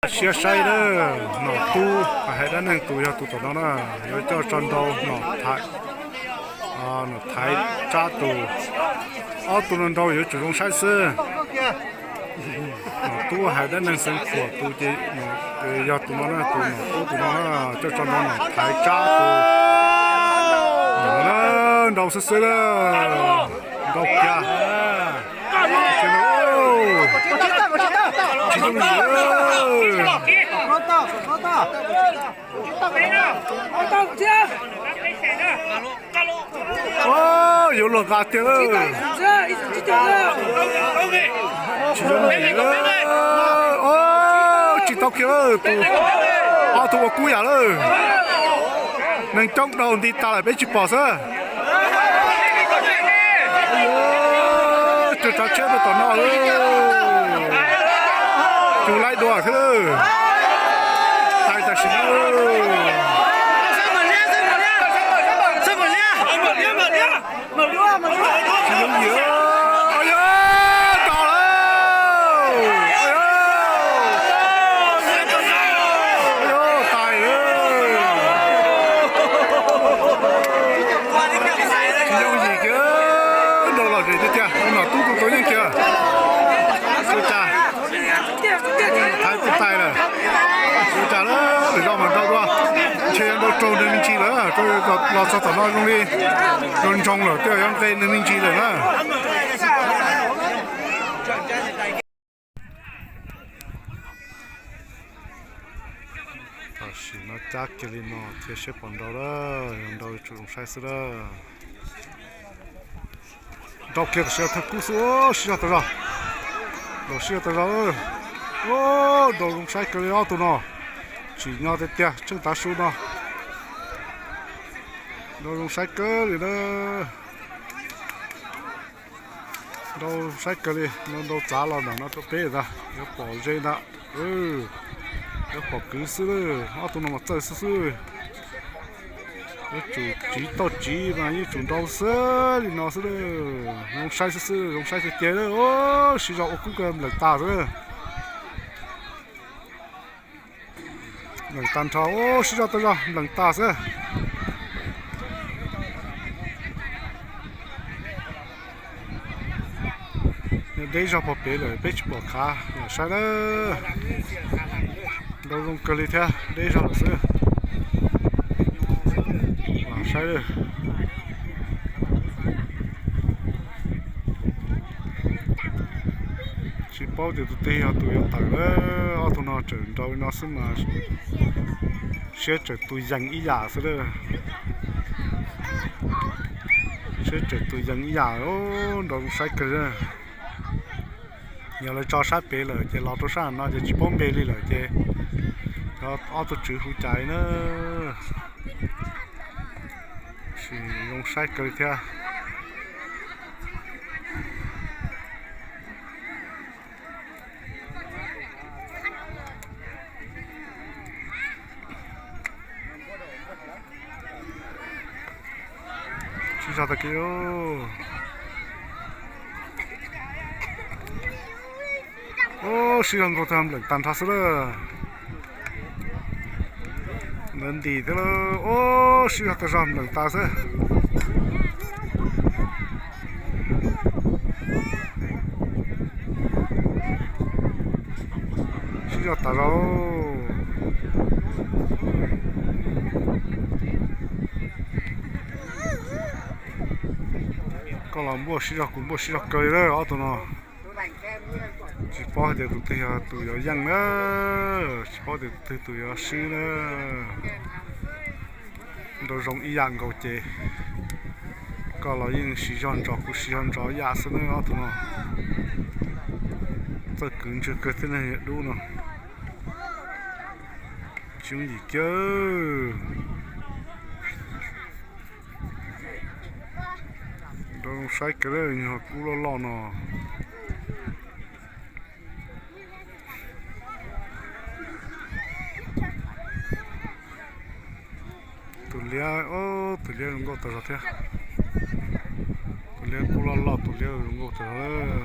Siab saib lawm, Nom Tub Hais Dab Neeg tus yog tus tom no na, yuav coj tso nrau Nom Thaiv, Nom Thaiv Tsab tus. Ob tug no nrau yuav tsum zoo saib xwb. Nom Tub Hais Dab Neeg Xeev Khuam tus ces yog tus no na, tus Nom Tub tus no na, coj tso nrau Nom Thaiv Tsab tus. Nrau xwb xwb, nrau kiag. Tsis yooj yim. Yuav luag nqa tiag. Tsis yooj yim. Tsis tau kiag tus, ob tug ua kub yam lawm. Neeg coob dhau nti tas lawm peb tsis pom xwb. Cug tsav tsheb rau tom no, cug laij dua xwb. Tais tam sim no. Tsis yooj yim. Yog, tais lawm. Tsis yooj yim kiag, nrau lom zem tiag tiag, Nom Tub tus tau yeej kiag. Ua cas Thaiv kuj tais lawm. Ua cas lawm, lwm zaus mas nrau dua, ntshe yuav nrau raug nws me ntsis lawm, los txog tom no zoo li nrau ntsoog lawm, twb yuav nqe nws me ntsis lawm na. Tam sim no cab kiag li no cia seb puas nrau lawm, yog nrau yuav tsum zoo saib xwb lawm. Nrau kiag tam sim no thawj kub xwb, sib zog tas zog. Nrau sib zog tas zog. Nrau zoo saib kawg li ob tug no. Tsim nyog tiag tiag tsheej tav su no. Nrau zoo saib kawg li na. Nrau saib kawg li, nrau txav los ntawm no rau peb ntag, yuav pom ze ntag. Yuav pom kwv xwb, ob tug no mas txawj xwb xwb. Yuav tsum tsiv tauj tsiv mas yuav tsum nrau xwb li no xwb. Zoo saib xwb xwb, zoo saib tiag tiag. Sib zog ua kub kawg nplees tas xwb. Nplees tag nrho, sib zog tau zog nplees tas xwb. Deb zog pog pem lawm peb tsis pom khav, lam saib na. Nrau zoo kawg li thiab, deb zog lawm xwb. Lam saib. Tsis paub tias tus twg yog tus yuav tawm lawm, ob tug no tseem nrau li no xwb mas siab tseem tus yees ib yam xwb lawm. Siab tseem tus yees ib yam, nrau zoo saib kawg. Yog lawv tso sab pem lawm ces los rau sab no ces tsis paub npe li lawm ces ob tug tswv hu cas na. Sim zoo saib kawg thiab. Sib zog tag kis. Sib zog nkaus tag npleem tag nrho xwb lawm. Ntawd ntim thiab lawm. Sib zog tag zog npleem tas xwb. Sib zog tas zog. Koj los npuaj sib zog kuv npuaj sib zog kawg li lawm ob tug no. Tsis paub hais tias tus twg yog tus yuav yeej na, tsis paub tias tus twg tus yuav swb na. Nrau zoo ib yam nkaus ces koj los yeej siv zog ntsos kuv siv zog ntsos ib yam xwb na ob tug no. Txawj kwv ntswg kawg thiab ne, dub no. Tsis yooj yim kiag. Nrau zoo saib kawg li, nyuag kub loj loj no. Tus liab, tus liab zoo nkauj tas zog thiab. Tus liab kub loj loj, tus liab zoo nkauj tas zog.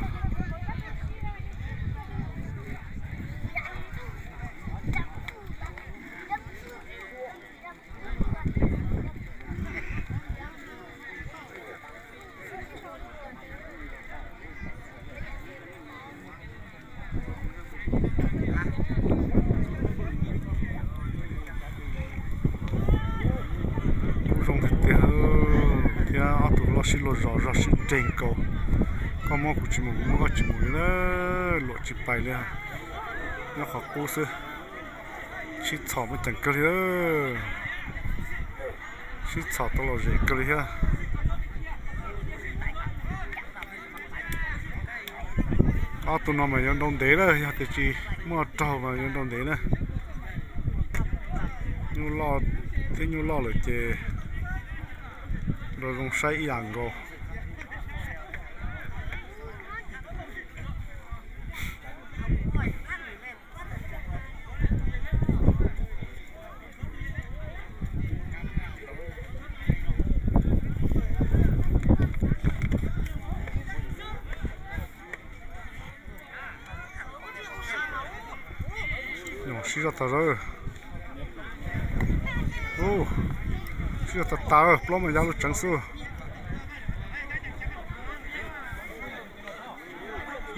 Sib luag zos zog sib nres nkaus. Koj muab kuv tsis mus, kuv muab koj tsis mus li na. Luam tsis pais li, nyob qhov qub xwb. Sib txhom muaj ceem kawg li. Sib txhom tau lom zem kawg li thiab. Ob tug no mas yuav nrau ntev lawm, yog tias tsis muaj raug mas yuav nrau ntev na. Nyuj loj thiab nyuj loj lawm ces nrau zoo saib ib yam nkaus. Nyom sib zog tag zog. Sib zog tag tas, plaub mas ya lub tseev xwb.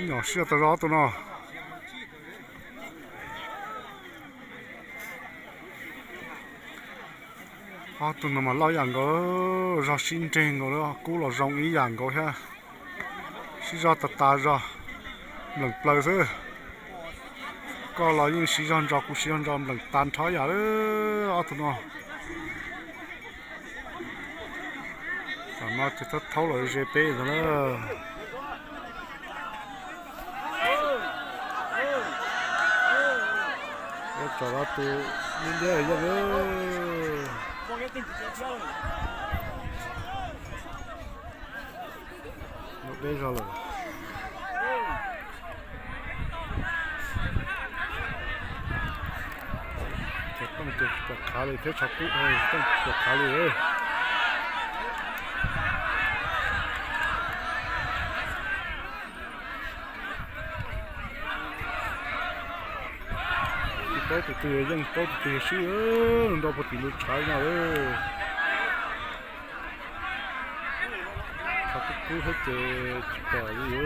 Nyom sib zog tag zog ob tug no. Ob tug no mas loj ib yam nkaus, zog sib nreg nkaus, kub los zoo ib yam nkaus thiab. Sib zog tas tas zog, npleem plaws xwb. Koj los yeej siv zog ntso, kuv siv zog ntso, npleem tas nrho ib yam li ob tug no. Tam no ces thaub thaub los ze peb ntag na. Tsom los tus liab liab yeej. Deb zog lawm. Cov tooj ces tsis pom khav li thiab, tshav kub tooj tsis pom khav li. Tsis paub tus twg yeej, paub tus twg sib, nrau puag tim lub tshav no. Tshav kub kub thiab ces tsis pom li.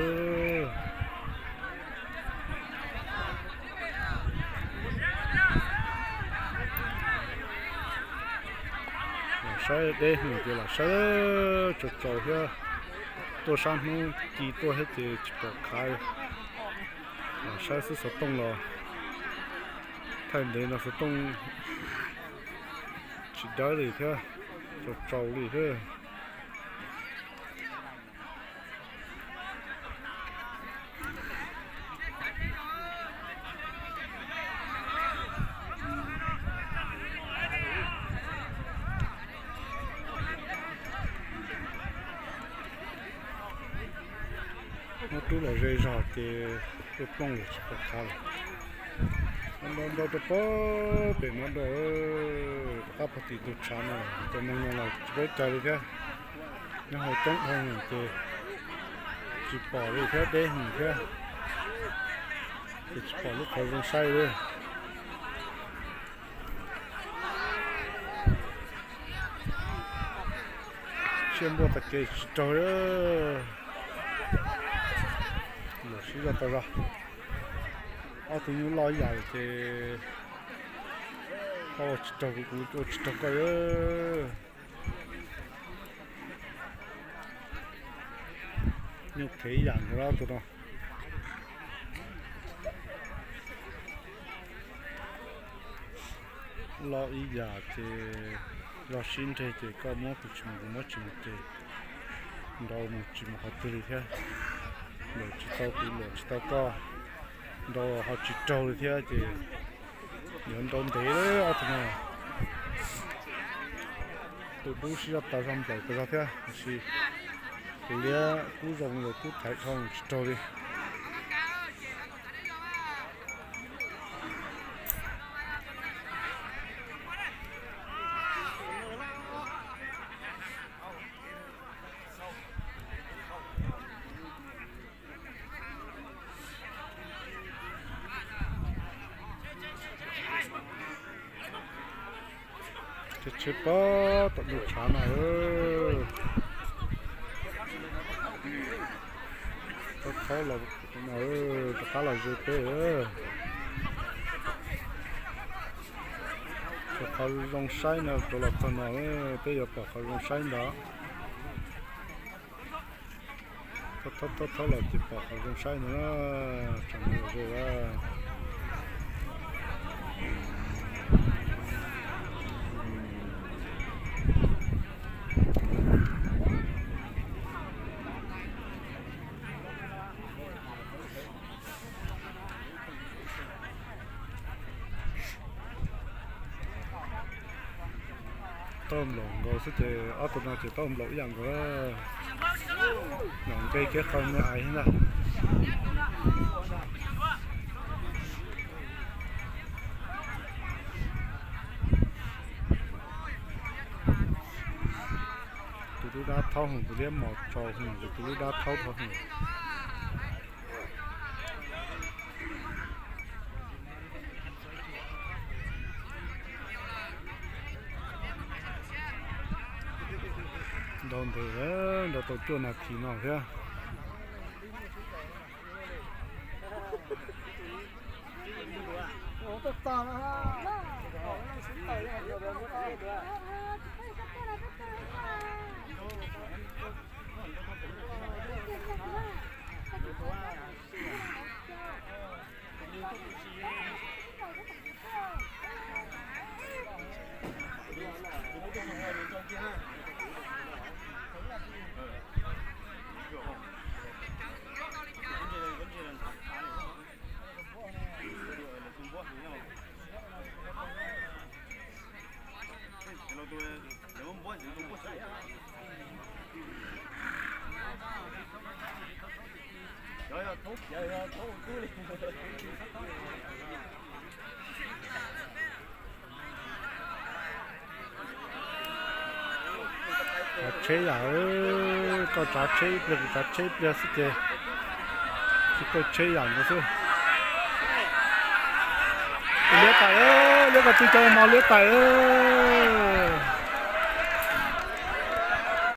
Los saib deb hwv ces los saib tsaus tsaus thiab. Tuaj sab hnub ci tuaj thiab ces tsis pom khav. Los saib xwb, xov tooj los thaij ntev no xov tooj tsis dawb li thiab, tsaus tsaus li thiab. Muab rub los ze zog ces tuaj plooj los tsis pom qab lawm. Nrau nrau rau pem no nrau, rov qab puag tim tus tshav no, cov neeg no los tsis paub cai li thiab. Nyob hauv coob dhau ces tsis pom li thiab, deb heev thiab, ces tsis pom lub qhov zoo saib li. Tsiaj npuaj tag kev tsis raug li. Los sib zog tau zog. Ob tug nyuj loj ib yam ces koj ua tsis raug kuv, kuv ua tsis raug koj li. Nyuj qhev ib yam nkaus ob tug no. Loj ib yam ces zog sib nreg ces koj muab kuv tsis mus, kuv muab tsis mus ces nrau mus tsis mus qhov twg li thiab. Luam tsis tau kuv, luam tsis tau koj, nrau ho tsis raug li thiab ces yuav nrau ntev ob tug no. Tus dub sib zog tas zog nplaum tas zog thiab, tiam sis tus liab kub zoo los kub thaiv dhau tsis raug li. Tsheb tsheb pab tom ntug tshav no. Thaub thaub los no, rov qab los ze peb. Pom qhov zoo saib no rau los txog no, peb yuav pom qhov zoo saib ntawd. Thaub thaub thaub los ces pom qhov zoo saib no na, tsam no zoo a. Tau nplaum nkaus xwb ces ob tug no ces tau nplaum ib yam nkaus. Nplaum nqe kiag qhov me ais ntag. Tus lub dab thaub hwm, tus liab mos tso hwm, tus lub dab thaub thaub hwm. Nrau ntev, nrau tau cuaj nas this no thiab. Tsav tsheb yam, koj tsav tsheb ib pliag kuv tsav tsheb ib pliag xwb ces tsis koj tsheb yam ntawd xwb. Liab tais, liab ko tw cov no liab tais.